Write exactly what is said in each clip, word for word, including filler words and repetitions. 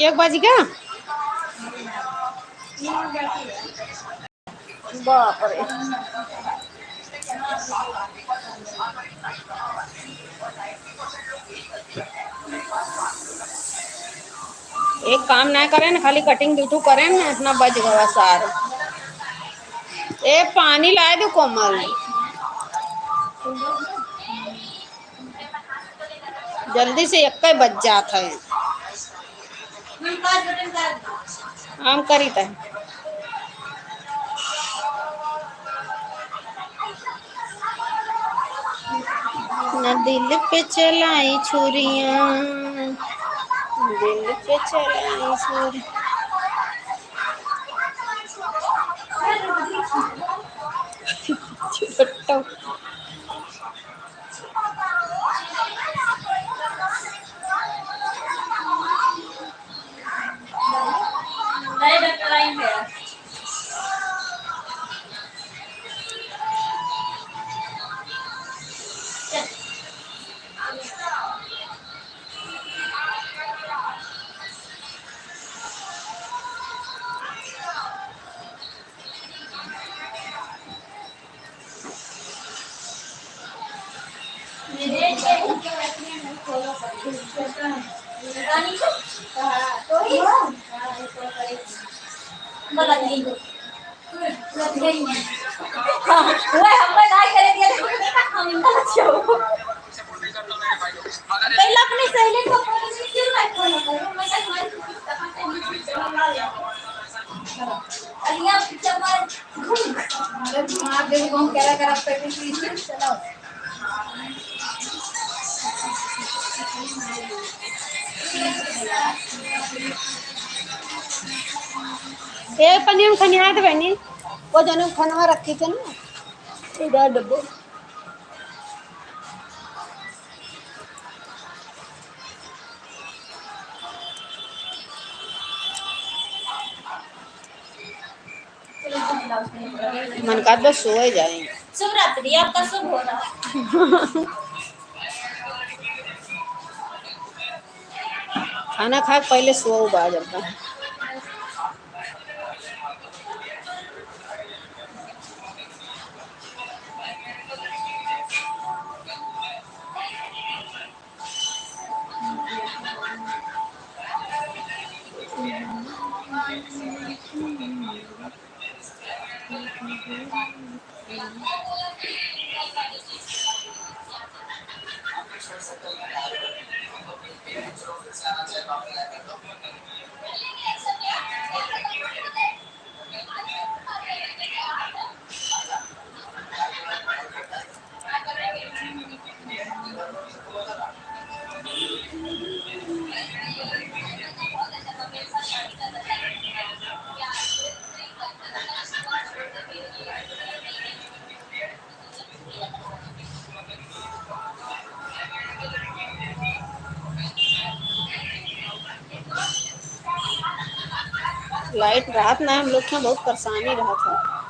एक बज गया। बाप रे। एक काम ना करे ना, खाली cutting duty करे ना, इतना बज गवा सार। ए, पानी लाए दो कोमल, जल्दी से, एक बज जात है। हम करी त। ना दिल पे चलाई छुरिया, दिल पे चलाई छुरी। छोटो। ए, पनिया में खनिया दे बहनी, वो जने खनवा रखी थे ना, इधर डब्बो। मन का बस सोए जाए। शुभ रात्रि, आपका शुभ हो रहा। खाना खा के पहले सोओ बा जब तक। लाइट रहत ना, हम लोग के यहाँ बहुत परेशानी रहत है।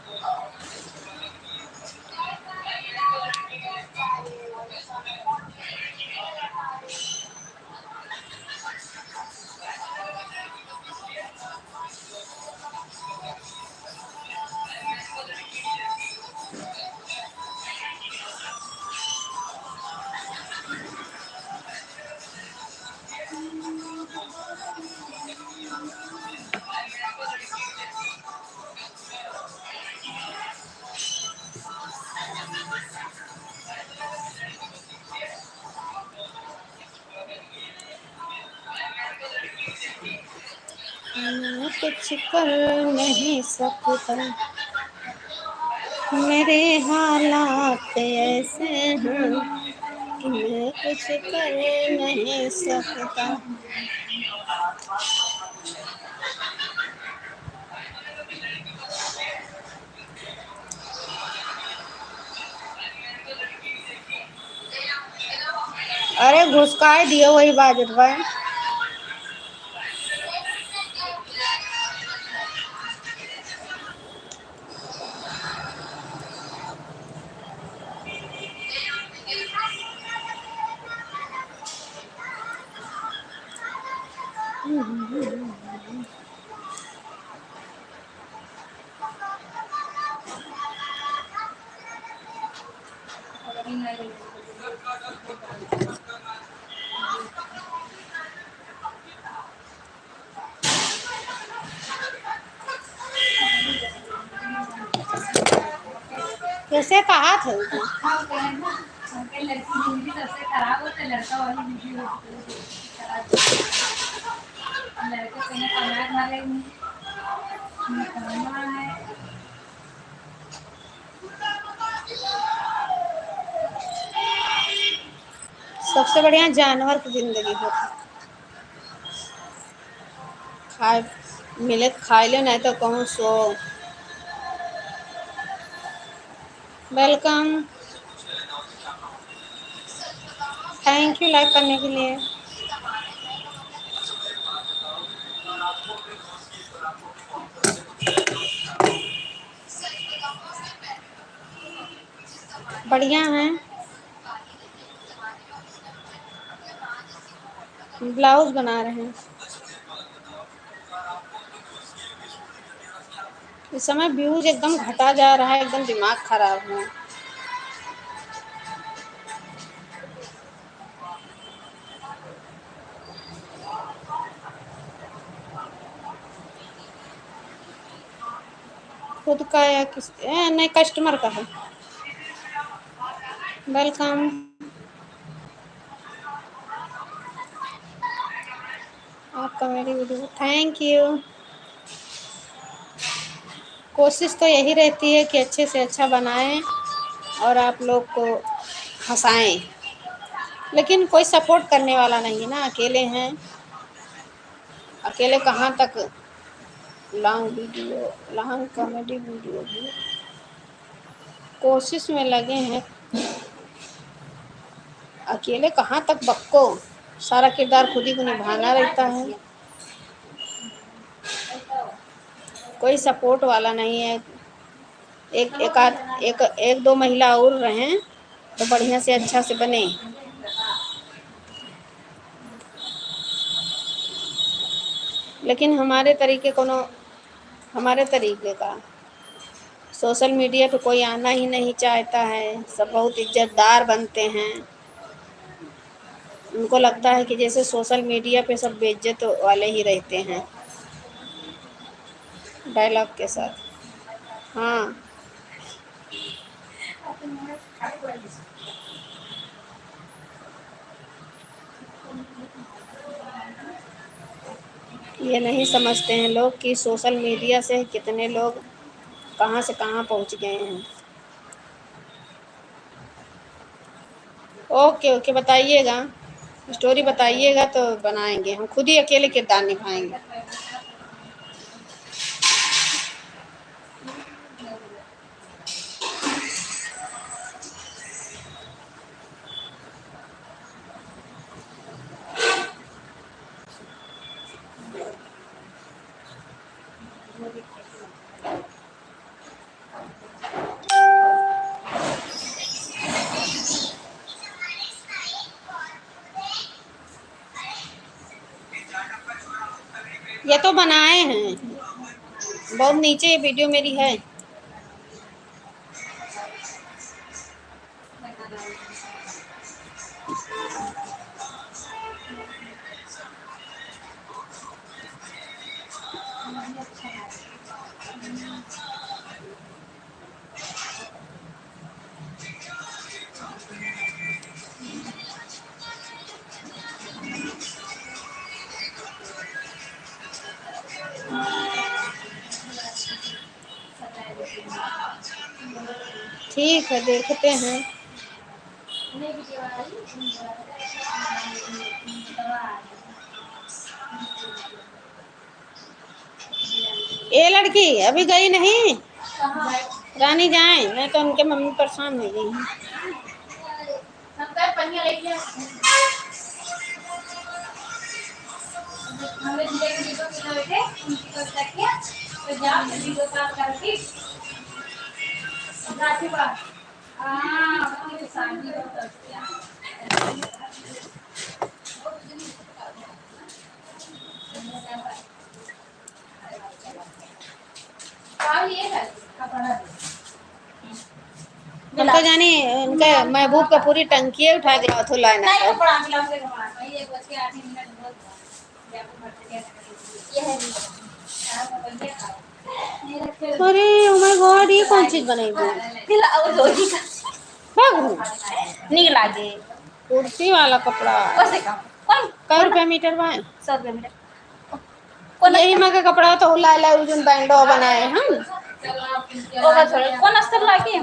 मैं कुछ कर नहीं सकता, मेरे हालात ऐसे हैं कि मैं कुछ कर नहीं सकता। अरे घुसकाए दियो, वही बाजत बा। कैसे कहा था? लड़की जिंदगी सबसे खराब होता है, लड़का वाली जिंदगी खराब होता है। लड़के कहीं कमाए मारे नहीं, कमाना है। सबसे बढ़िया जानवर की जिंदगी होती। खाए मिले तो खाए ले, नहीं तो कहूँ सो। Welcome, thank you like करने के लिए। बढ़िया है। ब्लाउज बना रहे हैं। इस समय व्यूज एकदम घटा जा रहा है, एकदम दिमाग खराब है। खुद का या किस, ए, नहीं, कस्टमर का है। वेलकम। आपका मेरी वीडियो, थैंक यू। कोशिश तो यही रहती है कि अच्छे से अच्छा बनाएं और आप लोग को हंसाएं, लेकिन कोई सपोर्ट करने वाला नहीं है ना, अकेले हैं, अकेले कहाँ तक लॉन्ग वीडियो, लॉन्ग कॉमेडी वीडियो भी कोशिश में लगे हैं। अकेले कहाँ तक बक्को, सारा किरदार खुद ही को निभाना रहता है, कोई सपोर्ट वाला नहीं है। एक, एक आध, एक, एक दो महिला और रहें तो बढ़िया से अच्छा से बने, लेकिन हमारे तरीके कोनो, हमारे तरीके का सोशल मीडिया पे कोई आना ही नहीं चाहता है। सब बहुत इज्जतदार बनते हैं। उनको लगता है कि जैसे सोशल मीडिया पे सब बेइज्जत वाले ही रहते हैं, डायलॉग के साथ। हाँ, ये नहीं समझते हैं लोग कि सोशल मीडिया से कितने लोग कहाँ से कहाँ पहुँच गए हैं। ओके, ओके, बताइएगा, स्टोरी बताइएगा तो बनाएंगे, हम खुद ही अकेले किरदार निभाएंगे। ये तो बनाए हैं, बहुत नीचे ये वीडियो मेरी है। ठीक है, देखते हैं। ए लड़की अभी गई नहीं, रानी जाए, नहीं तो उनके मम्मी परेशान हो गई हैं। हम तो जानी इनके महबूब के पूरी टंकिये उठा के लावत हो लाइन नहीं, पर। अरे, oh my God, ये कौन चीज बनाई तू? फिर और दो ही का। क्या करूँ? नीक लागे। कुर्ती वाला कपड़ा। कैसे का? कौन? कै रुपया मीटर बा? सौ रुपया मीटर। कौन यही अस्तर? माँ के कपड़ा तो ला ला, उ जोन बैंडो बनाए हम। ओकर छोड़, कौन अस्तर लागी?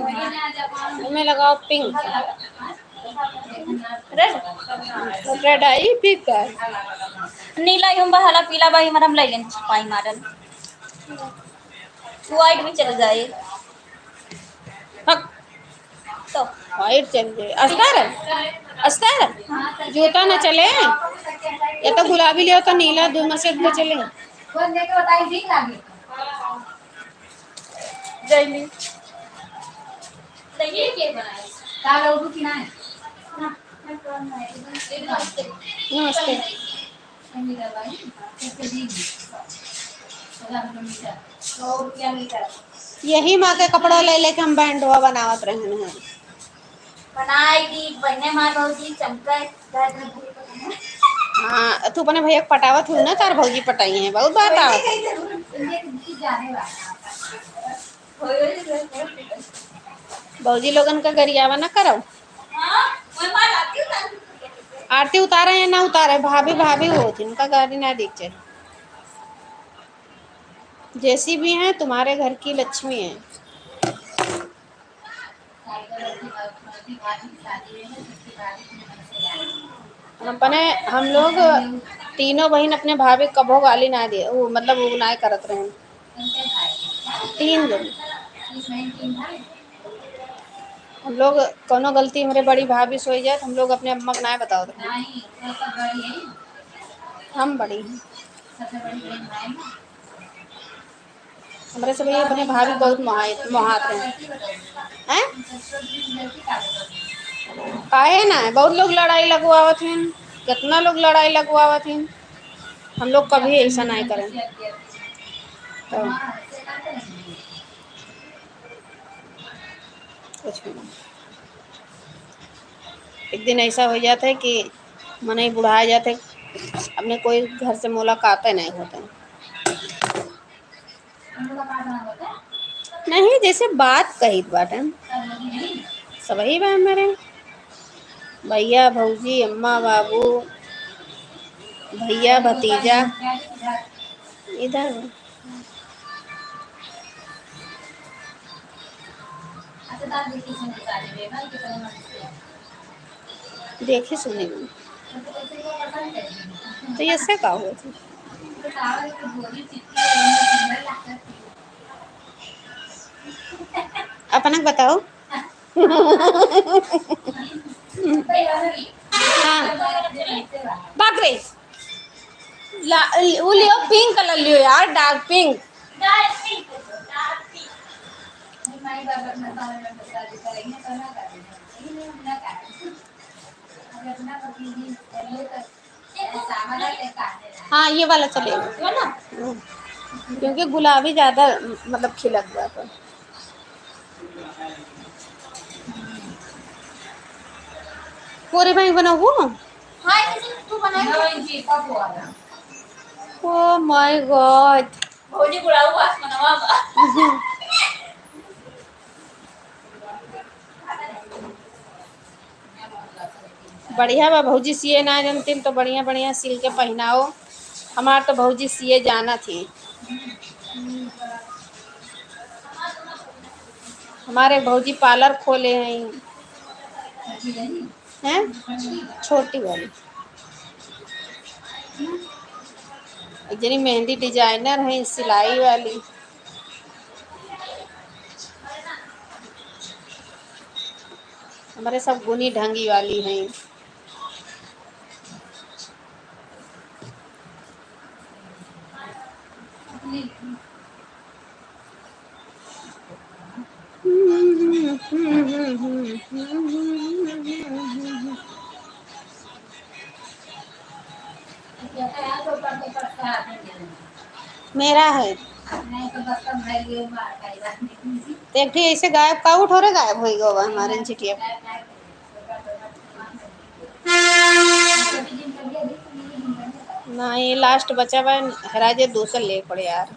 हमें लगाओ pink। Red? Red आई, pink है। नीला ही हम बहाला, पीला बा, हमारा हम ले लेन, छपाई मारल। White भी चल जाए। हक। तो। White चल जाए। अस्तर है? अस्तर? जूता ना चले? या तो गुलाबी लियो तो नीला, दो में से एक ले चले। जैली। नमस्ते। यही माँ के कपड़ा ले लेके हम बैंडवा बनावत रहन हैं। बनाई दी, बहने मार भौजी चमके, घर में भूल पकड़ना। हाँ, तू अपने भैया के पटावत हूँ ना, तार भौजी पटाई हैं, बहुत बात आवत। भौजी लोगन का गरियावा ना करो। आरती उतारे या ना उतारे, भाभी भाभी होत है, उनका गारी ना देख चाहिए। जैसी भी हैं, तुम्हारे घर की लक्ष्मी हैं। अपने हम लोग तीनों बहिन अपने भाभी कबो गाली ना दिए, वो मतलब वो ना करत रहे। तीन जन। हम लोग कौनो गलती हमरे बड़ी भाभी से होइ जाए तो हम लोग अपने अम्मा के ना बतावत रहे। हम बड़ी हैं। हमरे से भैया अपने भाभी बहुत मोहात, मोहात रहे। हैं? काहे ना? बहुत लोग लड़ाई लगवावत हैं, कितना लोग लड़ाई लगवावत हैं। हम लोग कभी ऐसा नहीं करें। तो कुछ भी नहीं। एक दिन ऐसा हो जाता है कि मनई बुढ़ा जाते, अपने कोई घर से मुलाकात नहीं होता। नहीं, जैसे बात कही बाटे, सबही बा हमारे भैया, भौजी, अम्मा, बाबू, भैया, भतीजा, इधर। देखी सुनी। तो ऐसे का हुआ था? अपना बताओ। हाँ। बाप रे। ला-, वो लियो, pink colour लियो यार, dark pink। हाँ, ये वाला चलेगा, है ना? क्योंकि गुलाबी ज्यादा, मतलब, खिलत बा तो। पूरी भाई बनाबू? हाँ, ये तू बनाई। Oh my God। भौजी बुढ़ाऊ आसमानवा बा। बढ़िया बा भौजी, सिए ना जानतीन तो बढ़िया बढ़िया सिल के पहिनाओ। हमार तो भौजी सिए जानत ही। हमारे भौजी parlour खोले हैं। हैं? छोटी वाली। एक जनी मेहंदी designer है, सिलाई वाली। हमारे सब गुनी ढंगी वाली हैं। मेरा है। तो एक ठे ऐसे गायब का उठो रे, गायब होई गवा हमारे इंची टेप। ना, ये last बचा बा, हेरा जे दूसर ले पड़े यार।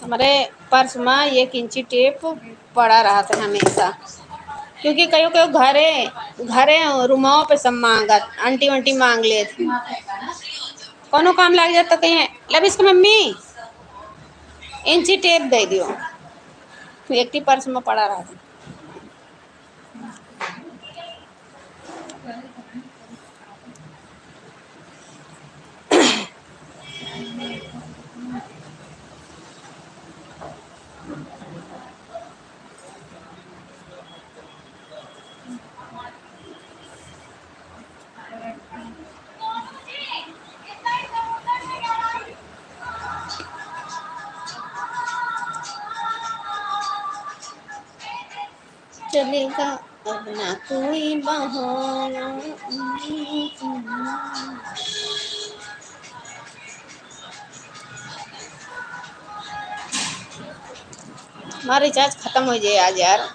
हमरे purse मा एक इंची टेप पड़ा रहत है हमेशा, क्योंकि कहियो कहियो घरे, घरे रूमवा पे सब मांगत, आंटी वांटी मांग लेत। कौनो काम लाग जात तो कहिए, "लब इसके मम्मी, इंची टेप दे दियो।" एक ठी purse मा पड़ा रहत है। चलेगा अब ना कोई बहाना। हमार recharge खतम होइ जाए आज यार।